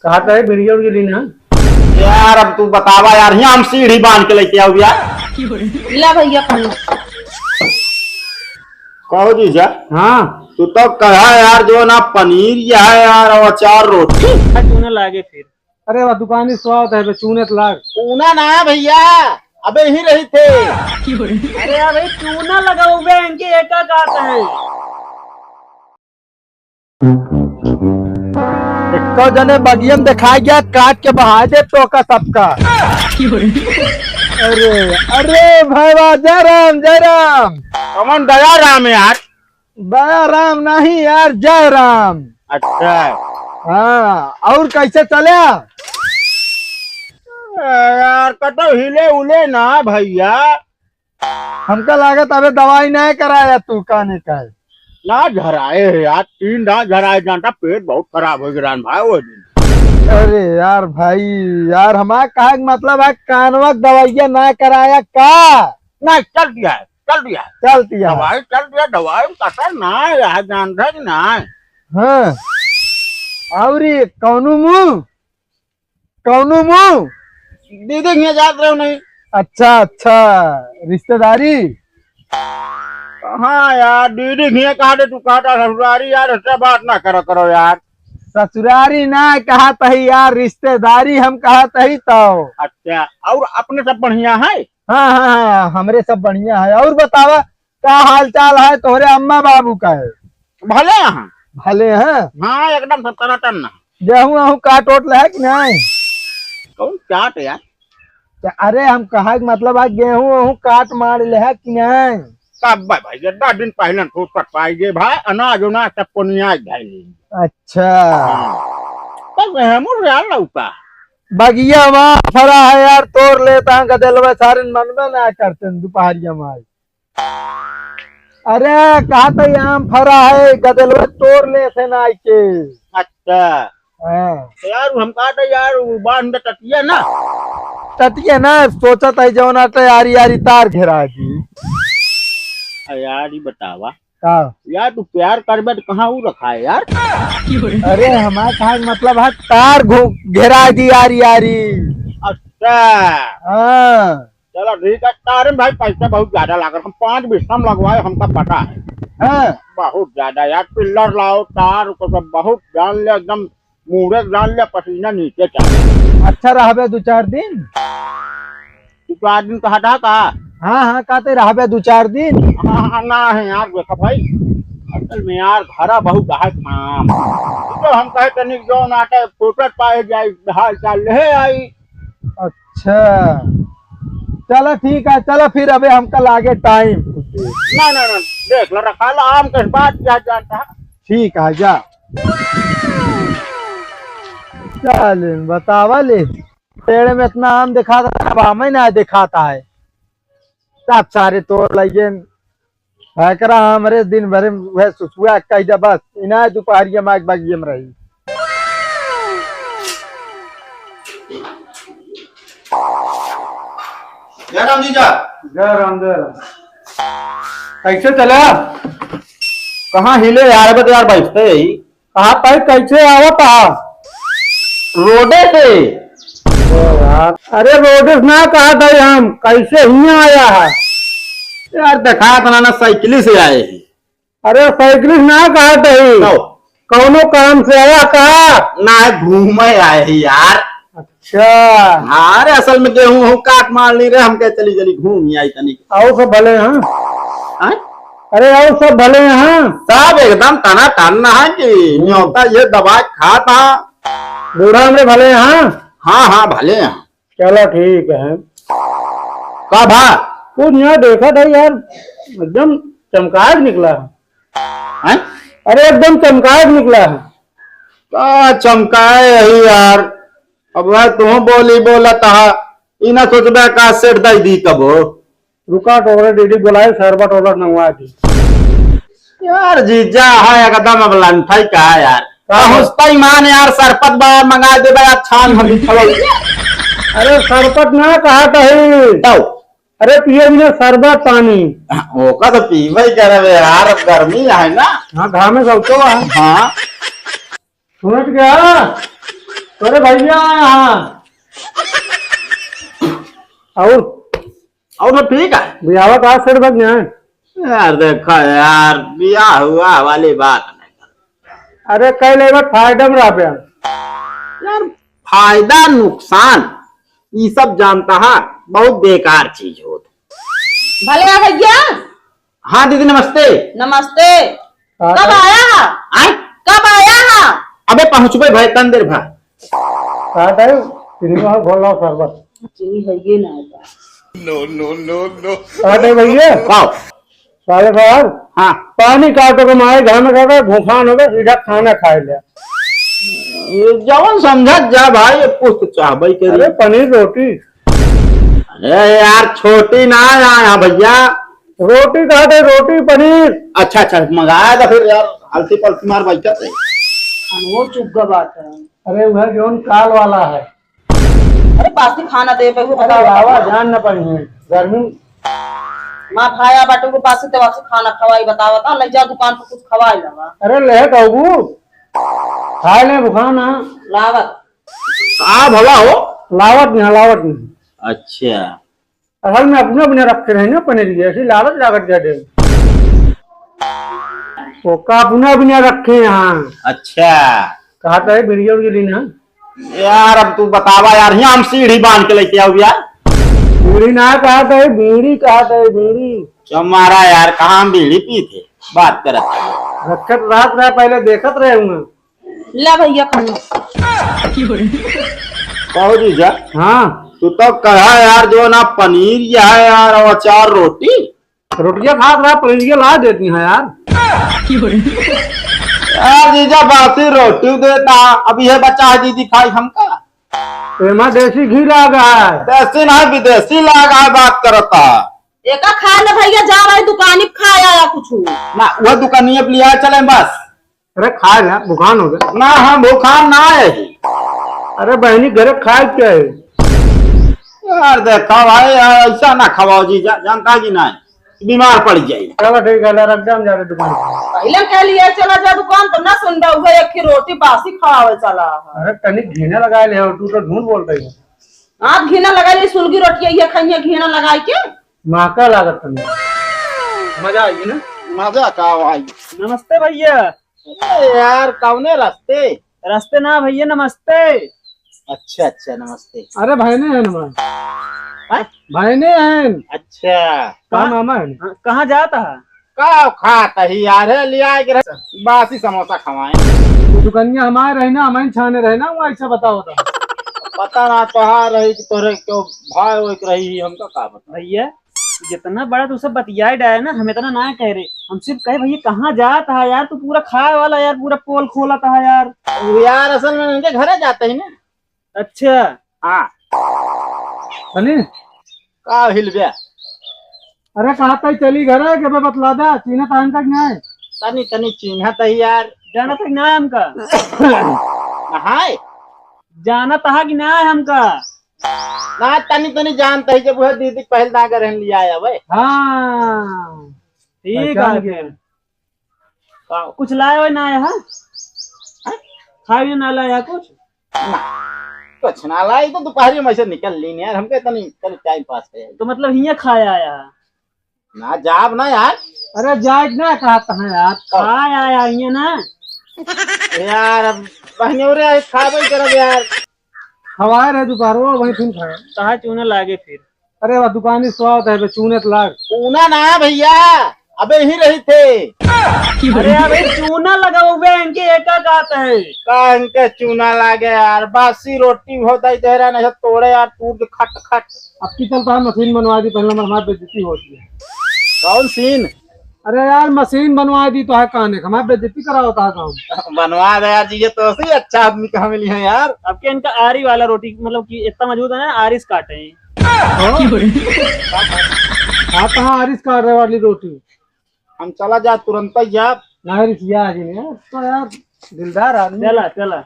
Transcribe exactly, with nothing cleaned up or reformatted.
कहा तो है, बीड़िया उड़िया लेना। यार, अब तू बतावा यार, यहाँ हम सीढ़ी बांध के लेके आऊ यार। ला भैया पानी। कहो जीजा। हाँ। तू तो कहा यार, जो ना पनीर यह है यार, और अचार रोटी। चूना लागे फिर। अरे वह दुकानी स्वाद है, बे चूने तो लाग। चूना ना है भैया, अबे ही रही थे। अरे यार भाई, चूना लगाओ बे, इनके एक का कहते हैं। एक्को जने बगियम दिखाई गया, काट के बहा दे तो का सबका। अरे, अरे भाई वाह, जय राम, जय राम। कौन दया राम है यार? दया राम नहीं यार, जय राम। अच्छा। हाँ, और कैसे चले? यार, कतो हिले उले ना भैया। हमका लागत अबे दवाई नहीं कराया तू, काने का है? ना झराए है यार, तीन दांत झराए, जानता पेट बहुत खराब हो गया भाई वो दिन। अरे यार भाई, यार हमारा कहा के मतलब है कानवा के दवाइया ना कराया का? ना, चल दिया है, चल दिया है। चल दिया है। दवाई चल दिया, दवाई में कसर ना है यार, जानता कि ना है? हाँ। और ये कौनो मुंह? कौनो मुंह? दीदी के यहाँ जात रहो नहीं। अच्छा, अच्छा, रिश्तेदारी? हाँ यार, दीदी के यहाँ कहा दे, तू कहता ससुरारी यार, ऐसा बात ना करो, करो यार। ससुरारी ना कहत ही यार, रिश्तेदारी हम कहत ही तो। अच्छा, और अपने सब बढ़िया है? हाँ, हाँ, हाँ, हमरे सब बढ़िया है। और बतावा, का हाल चाल है तोहरे अम्मा बाबू का है? भले हैं। भले हैं? हाँ, एकदम सतरतन ना। गेहूं अहूं काट ओट ले है कि नहीं? कौन काट यार? क्या, अरे हम कहा कि मतलब आज गेहूं अहूं काट मार ले है कि नहीं? तब भाई, भाई, ये दस दिन पहले फुर्सत पाई गए भाई, अनाज उनाज सब कोनिया भाई। अच्छा। हाँ। तब गेहूं यार लौका। बगिया वहाँ फरा है यार, तोड़ लेता हूँ गदेलवा, सारे मनबे ना करते हैं दोपहरिया में आई। अरे, कहा तो आम फरा है, गदेलवा तोड़ ले से ना आइके। अच्छा। हाँ। तो यार, हम कहा था यार, वो बांध दे टटिया ना। टटिया ना, सोचा था जौन आटे यारी यारी तार घेरा दी। आ यार, ये बतावा। का? यार, तू प्यार करबे तो कहाँ वो रखा है यार? अरे, हमारे कहा मतलब है तार घो-, घेरा दी यारी यारी। अच्छा। हाँ। चलो ठीक है, तारे में भाई पैसा बहुत ज्यादा लागल, हम पाँच बिस्सा में लगवाए, हमका पता है। हाँ। बहुत ज्यादा यार, पिल्लर लाओ, तार को सब बहुत जान ले, एकदम मूड़े जान ले, पसीना नीचे चले। अच्छा रहबे दो चार दिन? दो चार दिन कहा था का? हाँ, हाँ, कहते रहबे दो चार दिन। हाँ, हाँ, ना है यार, देखा भाई, असल में यार घरा बहुत है काम। तो हम कहे तनिक जो नाटे फुर्सत पाए जाए, हाल चाल ले आई। अच्छा, चलो ठीक है, चलो फिर अबे हमका लागे टाइम। ना, ना, ना, देख लो, रखा लो, आम के बाद क्या जानता है। ठीक है, जा। चल, बतावा ले, पेड़ में इतना आम दिखाता है, अब आम ही ना दिखाता है। सब सारे तोड़ लइए। एकरा हमरे दिन भर में वह सुसुआ कह दे बस, इना दोपहरिया में आग बगिया में रही। जय राम जीजा। जय राम, जय राम। कैसे चला? कहाँ हिले यार, बस यार बैठते ही। कहा भाई कैसे आवत हा? रोडे से। ओ यार, अरे रोडे से ना कहा था हम, कैसे हियाँ आया है? यार देखा था ना, ना साइकिल से आए हैं। अरे साइकिल से ना कहा था ही। तो? कौनो काम से आया का? ना, घूमे आए हैं यार। अच्छा। हाँ, अरे असल में गेहूं हूँ काट मार ली रे, हम कहे चली चली घूम ही आई तनी। आओ सब भले हैं? हाँ? अरे आओ सब भले हैं? सब एकदम टना टन है कि हम्म। न्योता ये दवा खा था। बूढ़ा हमरे भले हैं? हाँ, हाँ, भले हैं। चलो ठीक है। का भा? कुछ यहाँ देखा था यार, एकदम चमकाए के निकला है। हैं? अरे एकदम चमकाए के निकला है। का चमकाए यही यार, अब वह तुम बोली बोलत हा, ई ना सोचबे का सेठ दाई दी कबो। रुका, टोकरे दीदी बुलाए, शरबत ओरबत मंगवा दी। यार जीजा है एकदम अब लंठाई का है यार। का? पहुँचता ही मान यार, शरबत बा मंगा दे बा यार, छान हम भी खवाई। अरे शरबत ना कहा कही। तो? अरे पिए बिना शरबत पानी। ओका तो पीबे ही करबे यार, अब गर्मी है ना। हाँ, घामे से उठो है। हाँ। सुनत क्या? अरे भैया, और? और सब ठीक है? बियाह का सेट बज गया है? यार देखा यार, बियाह हुआ वाली बात नहीं। अरे कह ले, फायदा में रह पे। यार, फायदा नुकसान ई सब जानता है, बहुत बेकार चीज होत। भले आ भैया। हाँ दीदी, नमस्ते। नमस्ते। हाँ, कब आया है? आय? कब आया है? अबे पहुँचबे भाई, तन देर भा। का दे? चीनी में घोल लाओ शरबत। चीनी है ये ना है। No, no, no, no। का दे भैया? आओ। साले साहब, हाँ। पानी काटो के मारे घर में, काटो, भूखान हो गए, सीधा खाना खाए ले। ये जवन समझत जा भाई, ये कुछ तो चाहबे करी। अरे पनीर रोटी। अरे यार, छोटी ना आया भैया। रोटी कहा थे, रोटी पनीर। अच्छा अच्छा, मंगाया था फिर यार, हल्की पल्टी मार बैठा थे। वो चुग्गा बात है। अरे वह जोन काल वाला है। अरे बासी खाना दे पे अरे बताओ। बाबा जान न पाई है गर्मी। माँ भाया बाटू को बासी ते बासी खाना खवाई, बताओ, बताओ, ले जा दुकान पर कुछ खवाई लावा। अरे ले कहबू, खाए ले भुखान ना। लावत। का भला हो? लावत नहीं, लावत नहीं। अच्छा। असल में अपने अपने रखे रहे ना पनीर, ऐसी लागत लागत जा दे। ओका अपने अपने रखे यहाँ। अच्छा। कहा था बीड़िया उड़िया लेना? यार अब तू बतावा यार, यहाँ हम सीढ़ी बांध के लेके आऊ यार। बीड़ी ना कहा था, बीड़ी कहा था, बीड़ी। चमारा यार, कहाँ हम बीड़ी पी थे, बात करत है। रखत रात रहा, पहले देखत रहे हूँ। ले भैया खाना। कहो जीजा। हाँ। तू तो कहा यार, जो ना पनीर या है यार, और अचार रोटी। रोटियां खात रहा, पनीरिया ला देती है यार। यार जीजा, बासी रोटी देता, अब यह बचा है दीदी खाई हमका। एमा देसी घी लागा है। देसी ना, विदेशी लागा है, बात करता। एका खा ले भैया, जा भाई दुकानी पे खा आया कुछ। ना, वह दुकानिया पे लिया चले बस। अरे खाए ना, भुखान हो गया। ना, हम भुखान ना है। अरे बहनी, घरे खाए क्या है? यार देखा भाई, यार, ऐसा ना खवाओ जी, जा, जानता कि नहीं, बीमार पड़ जाए। चलो ठीक है, ले रख दे, हम जा रहे दुकान। पहले कह लिया चला जा दुकान, तो ना सुन रहा हुआ, एक ही रोटी बासी खावे चला। अरे तनिक घीना लगा ले, तू तो झूठ बोल रही है। आप घीना लगा ले, सुलगी रोटी ये खाइए घीना लगा के। महका लागत तनी। मजा आई ना? मजा का आई? नमस्ते भैया। अरे यार, कौने रास्ते? रास्ते ना भैया, नमस्ते। अच्छा, अच्छा, नमस्ते। अरे भाई ने है ना? हैं? भाई ने है। अच्छा। कहाँ मामा है? हाँ, कहाँ जाता है? का खात ही यार, है लिया के रहे, बासी समोसा खवाए। वो दुकनिया हमारे रहे ना, हमारे छाने रहे ना, वो ऐसा बताओ था। पता ना तोहार रही कि तोहरे क्यों भाई वो एक रही, हमका का पता। भैया, जितना बड़ा तू सब बतियाए डाया ना, हम इतना ना कह रहे। हम सिर्फ कहे, "भैया, कहाँ जात हा यार? तू पूरा खाए वाला यार, पूरा पोल खोलत हा यार।" यार, असल में उनके घरे जाते ही ना। अच्छा। हाँ। चली? का हिल बे? अरे, कहा तई चली घरे, के बे बतला दा, चीन्हत हा हमका कि नाय? तनी, तनी चीन्हत ही यार। जानत हा कि नाय हमका? नहाए? जानत हा कि नाय हमका? ना, तनी तनी जानत ही, जब वह दीदी पहल ना करे लिया आवे। हाँ। ठीक है फिर। का? कुछ लाए हुए ना आया है? हैं? खाए हुए ना लाया कुछ? ना, कुछ ना लाई, तो दोपहरी में ऐसे निकल ली यार, हमके तनी, तनी टाइम पास है। तो मतलब हियाँ खाए आया है? ना, जाब ना यार। अरे जाए ना, कहत है यार, खाए आया हियाँ ना। यार, अब बहनोरे आए, खाबे करब यार। खवाए रहे दोपहरो, वहीं फिर खाए। कहाँ चूना लागे फिर? अरे वाह, दुकानी स्वाद है बे, चूने तो लाग। चूना ना भैया, अबे यहीं रही थे। अरे अबे चूना लगाओ बे, इनके एका कहत है। का इनके चूना लागे यार, बासी रोटी होता ही तेरा नहीं तोड़े यार, टूट के खट खट। अब की चलता है मशीन बनवा दी, पहले हमारे बेइज्जती होती है। कौन सीन? अरे यार, मशीन बनवा दी तो है, काने हमारे बेइज्जती करावता है काम। बनवा दे यार जी, ये तो सही अच्छा आदमी कहाँ मिली है यार। अब क्या इनका आरी वाला रोटी, मतलब कि इतना मजबूत है ना, आरिस काटे हैं। हाँ? हाँ, कहाँ आरिस काट रहे वाली रोटी? हम चला जा, तुरंत ही जा। नहीं, रिसिया आ जी ने, तो यार, दिलदार आदमी। चला, चला।